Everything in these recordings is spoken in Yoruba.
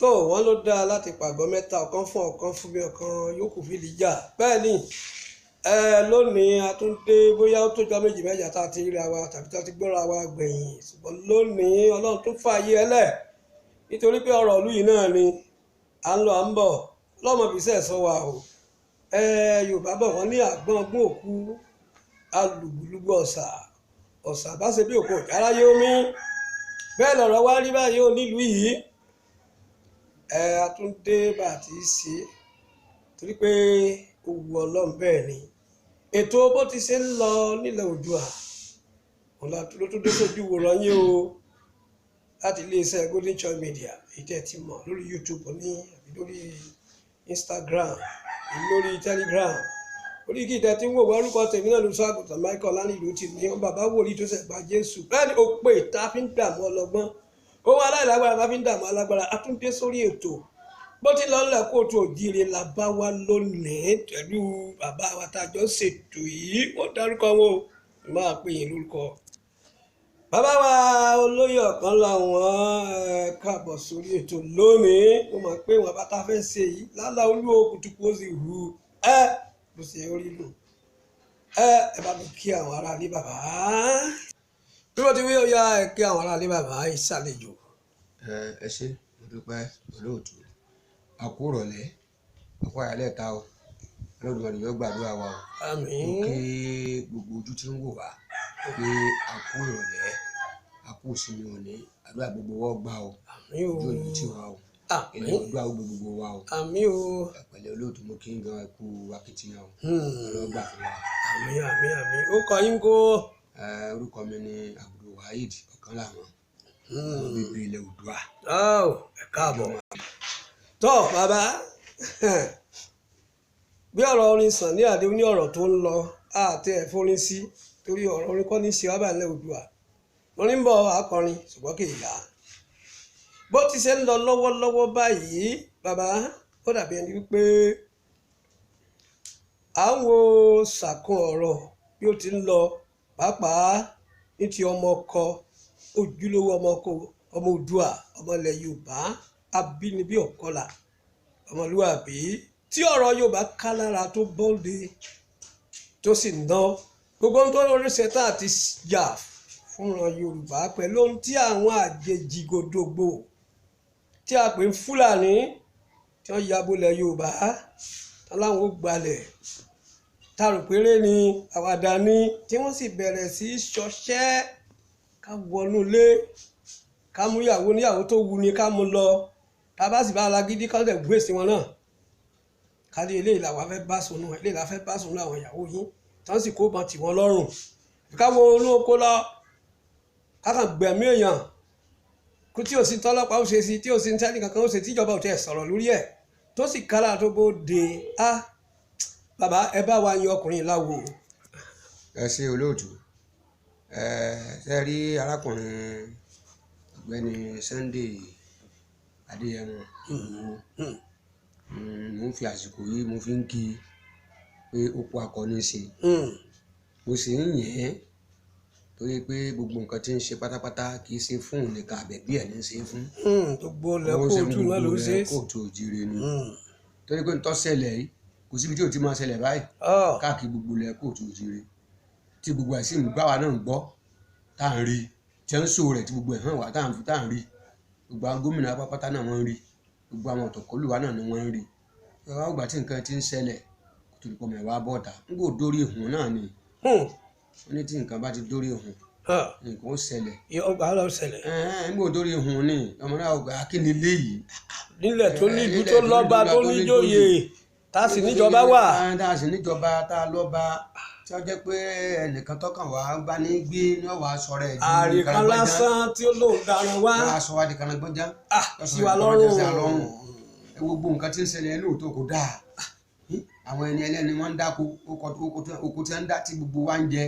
Tó wọ́n ló dáa láti pàgọ́ mẹ́ta, ọ̀kan fún ọ̀kan fún mi, ọ̀kan yòókù fi lè jà. Bẹ́ẹ̀ ni lónìí a tún dé, bóyá ó tó jọ méjì mẹ́ta tá a ti ríra wa tàbí tá a ti gbọ́ra wa gbẹ̀yìn, ṣùgbọ́n lónìí Ọlọ́run tún fààyè ẹlẹ̀ nítorí pé ọ̀rọ̀ ìlú yìí náà ni à ń lọ à ń bọ̀ lọ́mọ bí sẹ́ẹ̀ sọ wa o. Yorùbá bọ̀ wọ́n ní àgbọn ọgbọ́n òkú alùgbùlùgbù ọ̀sà ọ̀sà bá ṣe bí òkú ọ̀járáyé omi. Bẹ́ẹ̀ lọ̀rọ̀ wá rí báyìí ó nílùú yìí. A tún dé bá a ti ṣe torí pé ó wu Ọlọ́run. Bẹ́ẹ̀ ni ètò bó ti ṣe ń lọ nílẹ̀ Oòduà òun ló tún dé sójú wòran yín o láti iléeṣẹ́ Golden Choice Media, èyí tẹ́ ẹ ti mọ̀ lórí YouTube ní àbí lórí Instagram, lórí Telegram, orí kí ìtẹ́ tí ń wò wá. Orúkọ tèmi náà ló sọ àgùntàn Michael Lánìlú ti ní wọn bàbá wòlíì tó ṣẹ̀ gba Jésù. Bẹ́ẹ̀ ni ó pè tá a fi ń dààmú ọlọ́gbọ́n, ohun aláìlágbára tá a fi ń dààmú alágbára. A tún dé sórí ètò bó ti lọ ńlẹ̀ kóòtù òjìrè la bá wá lónìí pẹ̀lú bàbá wa tá a jọ ṣètò yìí. Wọ́n dárúkọ wọn o, máa pè yín lórúkọ. Bàbá wa olóyè ọ̀kan làwọn káàbọ̀ sórí ètò lónìí. Mo mọ̀ pé wọn bá tá a fẹ́ ṣe yìí lálá olú òkùtùkù ó sì hu ẹ bó ṣe orí lò. Ẹ bá mi kí àwọn aráalé bàbá. Bí wọ́n ti wí ọ̀ya ẹ kí àwọn aráalé bàbá ìsàlejò. Ẹ ṣé, mo dúpẹ́ olóòtú. A kú ìrọ̀lẹ́, a kú àyálẹ̀ ta o. Olódùmarè yóò gbàdúrà wa o. Àmín. Mo kí gbogbo ojú tí ń wò wá pé a kú ìrọ̀lẹ́, a kú ìsinmi òní, àdúrà gbogbo wa gbà o. Àmín o. Ojú òní tì wá o. Àmín. Ilẹ̀ Oòduà ó gbogbo wa o. Àmín o. Ẹ pẹ̀lẹ́ olóòtú, mo kí n gan, ẹ kú akitiyan o. Ọlọ́run gbà fún wa. Àmín àmín àmín. Ó kọ yín kó. Orúkọ mi ni Abdulwaheed Ọ̀kánláwọ̀n, ọmọ bíbí ilẹ̀ Oòduà. Ẹ káàbọ̀. Tọ́ bàbá, bí ọ̀rọ̀ orin Sunny Adé ní ọ̀rọ̀ tó ń lọ àti ẹ̀fọ́rin sí torí ọ̀rọ̀ orin kọ́ ní ṣe wá báyìí Oòduà. Orin ń bọ̀ akọrin ṣùgbọ́n kì í yá. Bó ti ṣe ń lọ lọ́wọ́lọ́wọ́ báyìí bàbá, ó dàbí ẹni wípé à ń wo sàkún ọ̀rọ̀ bí ó ti ń lọ, pàápàá ní ti ọmọ ọkọ ojúlówó ọmọ ọkọ ọmọ Oòduà ọmọ ilẹ̀ Yorùbá abínibí ọ̀kọlà ọmọlúwàbí tí ọ̀rọ̀ Yorùbá ká lára tó bọ́ọ̀dé tó sì ná gbogbo ohun tó lórí ṣẹta àti yà fúnra Yorùbá pẹ̀lú ohun tí àwọn àjèjì gòdògbò tí a pè ń Fúlàní tí wọ́n ya bolẹ̀ Yorùbá táwọn ò gbalẹ̀ taròpéré ni àwàdà ni, tí wọ́n sì bẹ̀rẹ̀ sí í ṣọṣẹ́ ká wọnú ilé ká mú ìyàwó níyàwó tó wu ni ká mú lọ, tá a bá sì bá alágídí ká lè gbé sí wọn náà ká ní eléyìí làwa fẹ́ bá sùnú, eléyìí làwa fẹ́ bá sùnú àwọn ìyàwó yín tí wọ́n sì kó bọn tì wọ́n lọ́rùn, ká wọ inú oko lọ ká kàn gbẹ̀mí èèyàn kú tí ò sí tọ́lọ́pàá ó ṣe sí, tí ò sí tẹ́lẹ̀ kankan ó ṣe, tíjọba ò tẹ̀ sọ̀rọ̀ lórí ẹ̀ tó sì kára tó bó de. Á bàbá, ẹ bá wa yan ọkùnrin láwo. Ẹ ṣé olóòtú. Ẹ ṣe rí arákùnrin ọ̀gbẹ́ni Sunday Adéyẹmọ Ìgbòho, mo ń fi àsìkò yìí mo fi ń kí i pé ó kú akọni ṣe. Mo sì ń yìn ín torí pé gbogbo nǹkan tí ń ṣe pátápátá kì í ṣe fún òun nìkan, àbẹ̀bí ẹ̀ ní í ṣe fún. Gbogbo ilẹ̀ kóòtù náà ló ṣe. Kóòtù òjìrè ni. Torí pé ntọ́ ṣẹlẹ̀ yìí kò síbi tí ò ti máa ṣẹlẹ̀ báyìí káàkiri gbogbo ilẹ̀ kóòtù òjìrè tí gbogbo ẹ̀ sì ń gbá wa náà ń gbọ́ tá à ń rí tí ń sọ rẹ̀ tí gbogbo ẹ̀ hàn wá tá à ń rí gbogbo àwọn gómìnà pápátá náà wọ́n ń rí gbogbo àwọn ọ̀tọ̀kọ́lùwà náà ni wọ́n ń rí. Ìwà ògbà tí nǹkan ti ń ṣẹlẹ̀ kó tó di pọ̀ mẹ́wàá bọ́ta ń kò dórí ìhùn náà ni. Wọ́n ní tí nǹkan bá ti dórí ìhùn nǹkan ó ṣẹlẹ̀. Ọgbà ló ṣẹlẹ̀. Ń kò dórí ìhùn ni ọmọ náà ọgbà akíní léyìí. Nílẹ̀ tó nílùú tó lọ́ba tó níjòyè tá a sì níjọba wà. Tá a sì níjọba tá a lọ́ba tí wọ́n jẹ́ pé ẹnìkan tọkàn wá bá ní gbé ní ọ̀wá sọ̀rọ̀ ẹ̀ di àríkan lásán tí ó lóun daran wá. Wọ́n á sọ wá di kanagbọ́njá. Sí wa lọ́rùn. Ẹ wo gbogbo nǹkan tí ń ṣẹlẹ̀ lóòótọ́ kò dáa. Àwọn ẹni ẹlẹ́ni wọ́n ń dáko oko tí wọ́n ń dá tí gbogbo wa ń jẹ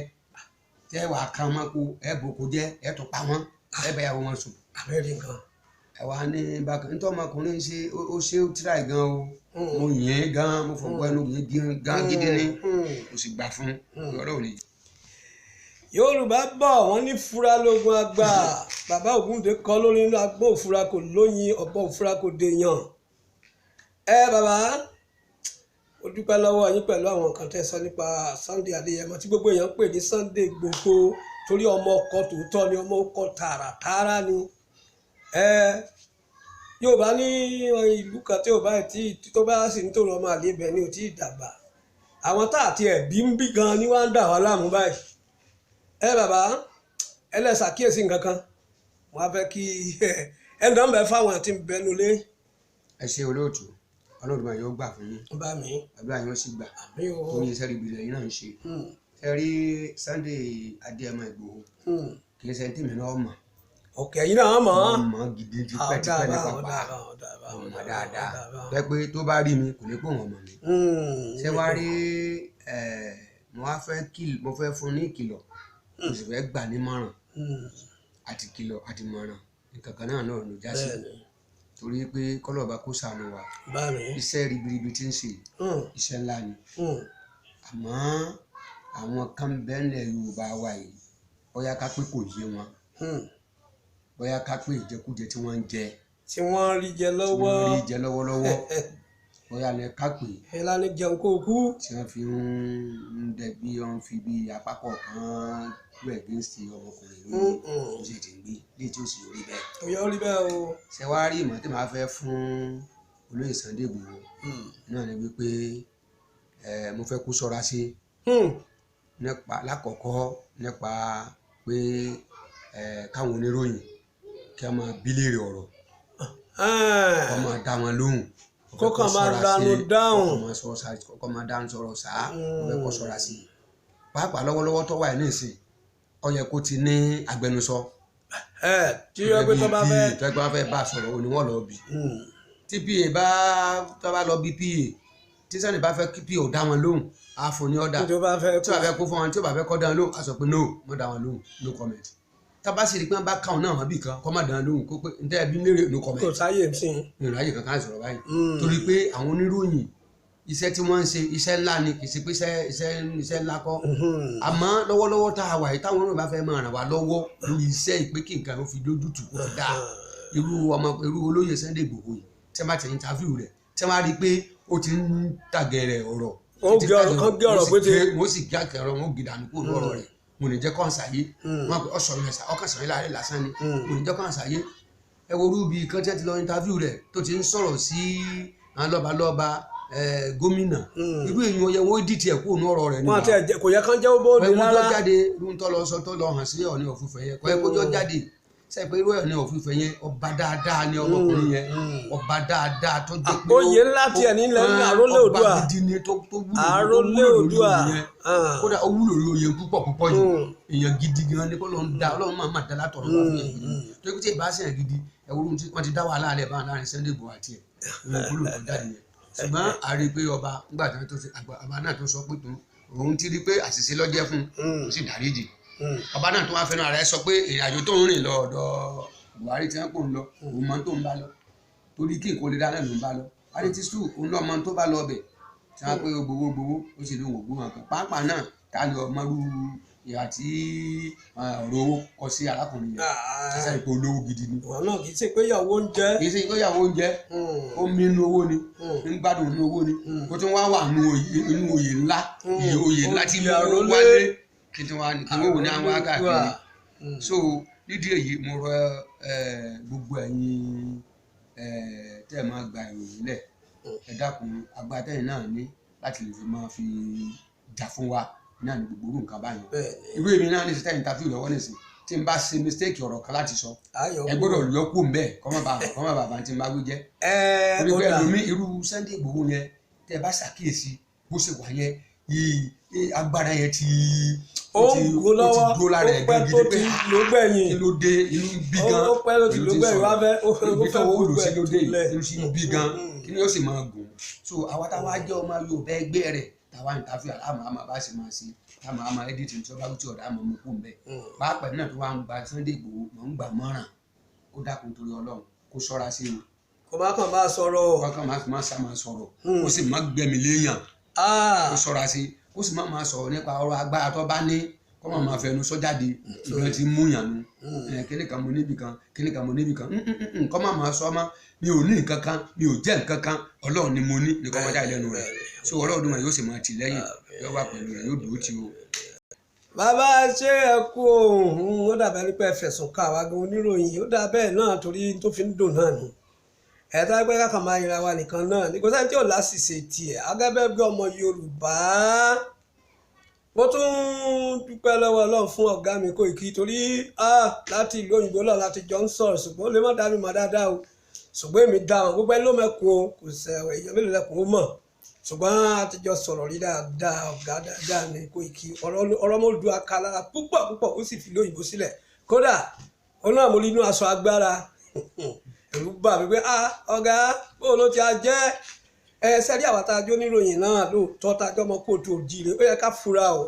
tẹ́ wàá kan wọn kó ẹ bò kó jẹ ẹ tó pa wọn ẹ bẹ yàwó wọn sùn. Àbẹ́rẹ́ nǹkan. Ẹ wà ní bákan nítorí ọmọkùnrin ṣe ó ṣe ó tíráì gan o. Mo yìn ín gan, mo fọwọ́ ẹnu yìn gan gidi ni, mo sì gbà fún ọ̀rọ̀ òní. Yorùbá bọ̀, wọ́n ní fura lógun àgbà. Bàbá Ògúndé kọ́ lórí inú agbó òfura kò lóyin, ọ̀bọ òfura kò dèèyàn. Ẹ bàbá, ó dúpẹ́ lọ́wọ́ yín pẹ̀lú àwọn nǹkan tẹ́ sọ nípa Sunday Adéyẹmọ tí gbogbo èèyàn ń pè ní Sunday Igboho, torí ọmọ ọkọ tòótọ́ ni, ọmọ ọkọ tààràtààrà ni. Ẹ Yorùbá ní ìlú kan tí ò bá tí tó bá sì ń tòrò ọmọ àlè ibẹ̀ ni ò tí ì dàgbà. Àwọn tá àti ẹ̀bí ń bí gan ni wọ́n ń dà wá láàmú báyìí. Ẹ bàbá, ẹ lẹ ṣàkíyèsí nǹkan kan, mo á fẹ́ kí ẹ nà ń bẹ fáwọn àti bẹnulé. Ẹ ṣe olóòtú, Ọlọ́run máa yóò gbà fún yín. Bá mi. Àdúrà yín ó sì gbà. Àmì o. Torí iṣẹ́ ribiribi lẹ́yìn náà ń ṣe. Ṣe rí Sunday Adéyẹmọ Ìgbòho, kì í ṣe ní tèmi náà mọ̀. Ọ̀kẹ́ yìí náà mọ̀. Mo mọ̀ gidi tipẹ́tipẹ́ ní pápá, mo mọ̀ dáadáa bẹ́ẹ̀ pé tó bá rí mi kò ní pò wọ́n mọ̀ mi. Ṣé wàá rí mo wá fẹ́ mo fẹ́ fún ní ìkìlọ̀, mo sì fẹ́ gbà nímọ̀ràn. Àti kìlọ̀ àti mọ̀ràn nǹkan kan náà náà ló já sí, torí pé kọ́lọ́ọ̀bá kó ṣàánú wa. Iṣẹ́ ribiribi tí ń ṣe, iṣẹ́ ńlá ni. Àmọ́ àwọn kan bẹ́ẹ̀lẹ̀ Yorùbá wa yìí, bóyá ká pé kò yé wọn, bóyá ká pé ìjẹkújẹ tí wọ́n ń jẹ, tí wọ́n rí jẹ lọ́wọ́, tí wọ́n rí jẹ lọ́wọ́lọ́wọ́, bóyá ni ká pè é lánàá jẹun kó kú, tí wọ́n fi ń dẹbi, wọ́n fi bí apá kọ̀ọ̀kan kú against ọmọkùnrin lórí tó sì ti ń gbé léyìí tí ó sì rí bẹ́ẹ̀. Kò yẹ ó rí bẹ́ẹ̀ o. Ṣé wàá rí ìmọ̀ tí màá fẹ́ fún olóyè Sunday Igboho náà ni wípé mo fẹ́ kó ṣọ́ra sí nípa lákọ̀ọ́kọ́ nípa pé káwọn oníròyìn kí a máa bí léèrè ọ̀rọ̀, kó máa dá wọn lóhùn, kó kàn máa dánú dáhùn, kó máa dáhùn sọ̀rọ̀ sáá. Mo fẹ́ kó ṣọ́ra sí i pàápàá lọ́wọ́lọ́wọ́ tó wà ní ìsìn, ó yẹ kó ti ní agbẹnusọ. Tí ó gbé tó bá fẹ́ tó bá fẹ́ bá sọ̀rọ̀ òní wọ́n lọ bí. Tí pa bá tó bá lọ bí pa, tí Sunday bá fẹ́ kí pa ò dá wọn lóhùn, á fún ní ọ̀dà. Tí ó bá fẹ́ tí ó bá fẹ́ kó fún wọn, tí ó bá fẹ́ kó dá wọn lóhùn, á sọ pé no, má dá wọn lóhùn, no comment. Tá bá sì rí pé wọ́n bá káwọn náà wọ́n bì kan, kó má dá wọn lóhùn, kó pé ntẹ́ ẹbí lérè, no comment. Kò sáyè sí i. Ìrìn àyè kankan sọ̀rọ̀ báyìí, torí pé àwọn oníròyìn, iṣẹ́ tí wọ́n ń ṣe iṣẹ́ ńlá ni, kì í ṣe pé iṣẹ́ ńlá kọ́. Àmọ́ lọ́wọ́lọ́wọ́ tá a wà yìí, táwọn oníròyìn bá fẹ́ máa ràn wá lọ́wọ́ lórí iṣẹ́ ìpè kí nǹkan ó fi dójútù, kó fi dáa, irú ọmọ irú olóyè Sunday Igboho yìí, tí wọ́n bá ti interview rẹ̀, tí wọ́n bá rí i pé ó ti ń tàgẹ̀rẹ̀ ọ̀rọ̀, wọ́n sì gé àkẹrọ wọn gé dànù kúrò lọ́rọ̀ rẹ̀. Mo ní jẹ́ kọ́ńsà yé wọn pé ọ̀sọ̀ yẹn ọkàn sọ̀rọ̀ láàrin lásán ni, mo ní jẹ́ kọ́ńsà yé. Ẹ wo irú bíi kan tí wọ́n ti lọ interview rẹ̀ tó ti ń sọ̀rọ̀ sí àwọn lọ́balọ́ba, gómìnà, irú èyí wọn yẹ wọn dìtì ẹ kúrò ní ọ̀rọ̀ rẹ̀ nígbà wọn àti kò yẹ kán jẹ́ bóde rárá. Kó jọ jáde, irú tó lọ sọ tó lọ hàn sí Ọọ̀ni of Ifẹ̀ yẹn, kò yẹ kó jọ jáde. Sẹ pé irú Ọọ̀ni of Ifẹ̀ yẹn, ọba dáadáa ni ọmọkùnrin yẹn, ọba dáadáa tó jẹ́ pé oyè ńlá tiẹ̀ nílẹ̀ ní Àrólé Oòduà, ọba gidi ni tó wúlò, Àrólé Oòduà, kódà ó wúlò lórí oyè púpọ̀ púpọ̀ jù. Èèyàn gidi gan ni kó ló ń da, Ọlọ́run máa má da látọ̀rọ̀ wá fún yẹn gidi tó kí tí ì bá sẹ̀yàn gidi. Ẹ̀wúrú tí wọ́n ti dá wàhálà alẹ́ báwọn láàrin Sunday Igboho àti ẹ̀ ìwọ̀n kúlò tó jáde yẹn. Ṣùgbọ́n a rí i pé ọba nígbà tí wọ́n tó ṣe ọba náà tó sọ pé òun ti rí i pé àṣìṣe lọ́jẹ́ fún un, kò sì dáríjì. Ọba náà tó wá fẹ́ràn ara ẹ sọ pé ìrìn àjò tó ń rìn lọ ọ̀dọ̀ Buhari tí wọ́n kò ń lọ, òun mọ tó ń bá lọ, torí kí nǹkan lè dáná ló ń bá lọ. Adétísù òun náà mọ tó bá lọ ọbẹ̀ tí wọ́n pé gbowó gbowó, ó sì lóun ò gbowó nǹkan pàápàá náà. Ta ni ọmọ rú ìhà tí ọ̀rọ̀ owó kọ sí arákùnrin yẹn? Ṣáà ipò olówó gidi ni. Ìwọ náà kì í ṣe pé ìyàwó oúnjẹ. Kì í ṣe pé ìyàwó oúnjẹ, ó mí inú owó ni, ń gbádùn inú owó ni, ó tún wá wà nínú oyè ńlá, oyè ńlá tí mo wálé kí tí wọ́n kí wọ́n wò ní àwọn akáàkiri. So nídìí èyí, mo rọ gbogbo ẹ̀yin tẹ́ ẹ máa gba ìròyìn lẹ̀, ẹ dákun, agbára tẹ́yìn náà ní láti lè fi máa fi jà fún wa náà ní gbogbo orú nǹkan báyìí. Irú èmi náà ní sítẹ́ interview lọ́wọ́ nísìn, tí n bá ṣe mistake ọ̀rọ̀ kan láti sọ, ẹ gbọ́dọ̀ yọ kó ń bẹ́ẹ̀ kọ́ má bàa tí n bá wí jẹ́. Torí pé ẹlòmí irú Sunday Igboho yẹn, tẹ́ ẹ bá ṣàkíyèsí bó ṣe wà yẹn, agbára yẹn ti ó ń gò lọ́wọ́, ó pẹ́ tó ti ló gbẹ̀yìn, kí ló dé, inú bí gan, ó pẹ́ tó ti ló gbẹ̀yìn, wá fẹ́ ó fẹ́ ó lò sí ló dé, inú sí bí gan, kí ni ó sì máa gùn. So àwa táwa jẹ́ ọmọ Yorùbá ẹgbẹ́ rẹ̀ táwa ń tàfíà, àmọ́ àmọ́ bá sì máa ṣe àmọ́ àmọ́ editing tí wọ́n bá wí tí ọ̀dà àmọ́ mú kú mbẹ́. Pàápàá náà tó wá ń gba Sunday Igboho, mọ̀ ń gbà mọ́ràn kó dákun torí Ọlọ́run, kó ṣọ́ra sí o. Kó má kàn máa sọ̀rọ̀. Kó kàn máa sá máa sọ̀rọ̀, kó sì má gbẹ̀mí léèyàn, kó ṣọ́ra sí, kó sì má máa sọ̀rọ̀ nípa ọ̀rọ̀ agbára tó bá ní. Kọ́ máa máa fẹnu sọ jáde, ìgbà tí ń múyàn nu. Kíní kan mo níbì kan, kíní kan mo níbì kan. Kọ́ máa máa sọ ọmọ mi ò ní nǹkan kan, mi ò jẹ́ nǹkan kan, Ọlọ́run ni mo ní ní kọ́ máa jáde lẹ́nu rẹ̀. So Ọlọ́run náà yóò sì máa tì lẹ́yìn, yóò wà pẹ̀lú rẹ̀, yóò dúró tì o. Bàbá, ṣé ẹ kú ohun? Ó dàbẹ̀ ní pé ẹ fẹ̀sùn kàn àwa gan oníròyìn. Ó dà bẹ́ẹ̀ náà torí tó fi ń dùn náà nù. Ẹ̀ta pé kákan máa yẹra wa nìkan náà ní kò sẹ́ni tí ò láṣìṣe tiẹ̀ agẹ́bẹ́ bí ọmọ Yorùbá. Mo tún dúpẹ́ lọ́wọ́ Ọlọ́run fún ọ̀gá mi Kóìkí torí láti ìlú òyìnbó náà láti jọ ń sọ̀rọ̀, ṣùgbọ́n ó lè má dá mi mọ̀ dáadáa o, ṣùgbọ́n èmi dá wọn. Gbogbo ẹni ló mẹ́kun o, kò sẹ̀ èèyàn mélòó lẹ́kùn ó mọ̀, ṣùgbọ́n a ti jọ sọ̀rọ̀ rí dáadáa. Ọ̀gá dáadáa ni Kóìkí. Ọ̀rọ̀ mọ́ du aka lára púpọ̀ púpọ̀, ó sì fi ìlú òyìnbó sílẹ̀. Kódà ó náà mo rí inú aṣọ agbára, ẹ̀rù bà mí pé ọ̀gá, bó ló ti á jẹ́ ẹ sẹ́rí. Àwa tá a jó níròyìn náà lóòótọ́, tá a jọ́ ọmọ kóòtù òjìrè, ó yẹ ká fura o.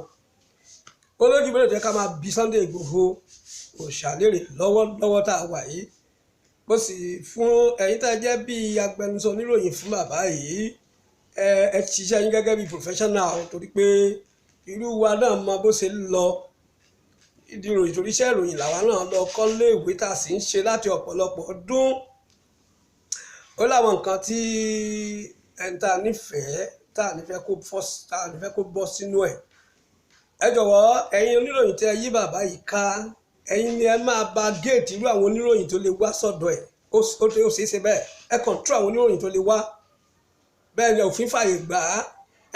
Olójú mélòó tó yẹ ká máa bi Sunday Igboho òṣàlérè lọ́wọ́lọ́wọ́ tá a wà yìí. Mo sì fún ẹ̀yin tá a jẹ́ bíi agbẹnusọ oníròyìn fún bàbá yìí, ẹ ṣiṣẹ́ yín gẹ́gẹ́ bíi professional, torí pé irú wa náà mọ bó ṣe ń lọ ìdí ìròyìn, torí iṣẹ́ ìròyìn làwa náà lọ kọ́ léèwé tá a sì ń ṣe láti ọ̀pọ̀lọpọ̀ ọdún. Ó láwọn nǹkan tí ẹni tá a nífẹ̀ẹ́ tá a nífẹ̀ẹ́ kó bọ́ sínú ẹ̀. Ẹ jọ̀wọ́, ẹ̀yin oníròyìn tẹ́ yí bàbá yìí ká, ẹ̀yin ni ẹ máa ba géètì irú àwọn oníròyìn tó lè wá sọ́dọ̀ ẹ̀. Ó ṣeé ṣe bẹ́ẹ̀, ẹ kọ̀ǹtró àwọn oníròyìn tó lè wá. Bẹ́ẹ̀ ni òfin fàyè gbà á.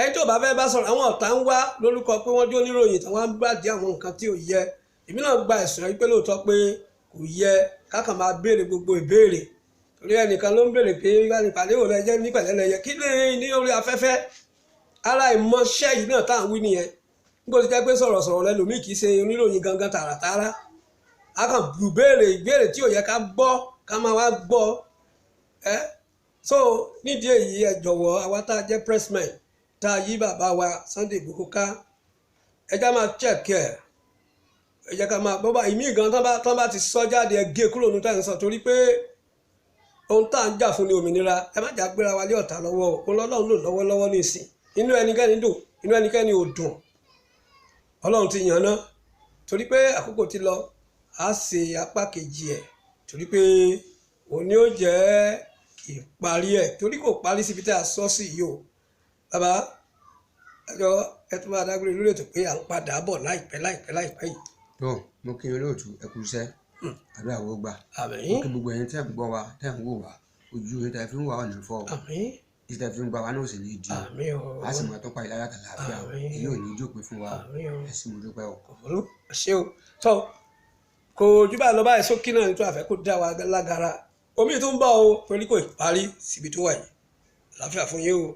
Ẹni tó bá fẹ́ bá sọ̀rọ̀, àwọn ọ̀tá ń wá lórúkọ pé wọ́n jó oníròyìn tí wọ́n ń gbàdí àwọn nǹkan tí ò yẹ. Èmi náà gba ẹ̀sùn yìí pé lóòótọ́ pé kò yẹ kákan máa béèrè gbogbo ìbéèrè, torí ẹnìkan ló ń béèrè pé ìpàdé wò lẹ́jẹ́ ní pẹ̀lẹ́lẹ́yẹ kí lè ní orí afẹ́fẹ́. Ara ìmọ̀ṣẹ́ yìí náà tá à ń wí nìyẹn. Nígbà tó jẹ́ pé sọ̀rọ̀sọ̀rọ̀ lẹ́lòmíì kì í ṣe oníròyìn gangan tààràtààrà, a kàn bù béèrè ìbéèrè tí ò yẹ ká gbọ́ ká máa wá gbọ́ ẹ́. So nídìí èyí, ẹ jọ̀wọ́, àwa tá a jẹ́ pressman tá a yí bàbá wa Sunday Igboho ká, ẹ já máa check ẹ̀. Ẹ jẹ́ ká máa bọ́bá ìmí gan tán bá ti sọ jáde, ẹ gé kúrò ní táyà ń sọ, torí pé ohun tá à ń jà fún ni òmìnira. Ẹ má jà gbéra wa lé ọ̀tá lọ́wọ́ o. Òun lọ́lọ́run lò lọ́wọ́lọ́wọ́ nísìn. Inú ẹnikẹ́ni dùn, inú ẹnikẹ́ni ò dùn, Ọlọ́run ti yàn ná. Torí pé àkókò ti lọ, á ṣe apá kejì ẹ̀, torí pé òun ni ó jẹ́ ìparí ẹ̀, torí kò parí síbi tí a sọ sí yìí o. Bàbá, ẹjọ ẹ tún máa dágbére lórí ètò pé à ń padà bọ̀ láìpẹ́ láìpẹ́ láìpẹ́ yìí. Tó mo kí yín olóòtú, ẹ kú iṣẹ́, àdúrà wo gbà. Àmín. Mo kí gbogbo ẹ̀yin tẹ́ ń gbọ́ wa, tẹ́ ń wò wá, ojú yín tẹ́ fi ń wà wà ní fọ́ o. Àmín. Títí tẹ́ fi ń gbà wá náà sì ní di o. Àmín o. A sì máa tọ́pa ìlàyà tàlàáfíà o. Àmín. Èyí ò ní jókòó fún wa o. Àmín o. Ẹ sì mú dúpẹ́ o. Kò burú, ṣé o tó kò jù báyìí lọ báyìí sókí náà nítorí àfẹ́ kó dá wa lágara. Omi tó ń bọ̀ o, torí kò parí síbi tó wà yìí. Àlàáfíà fún yín o.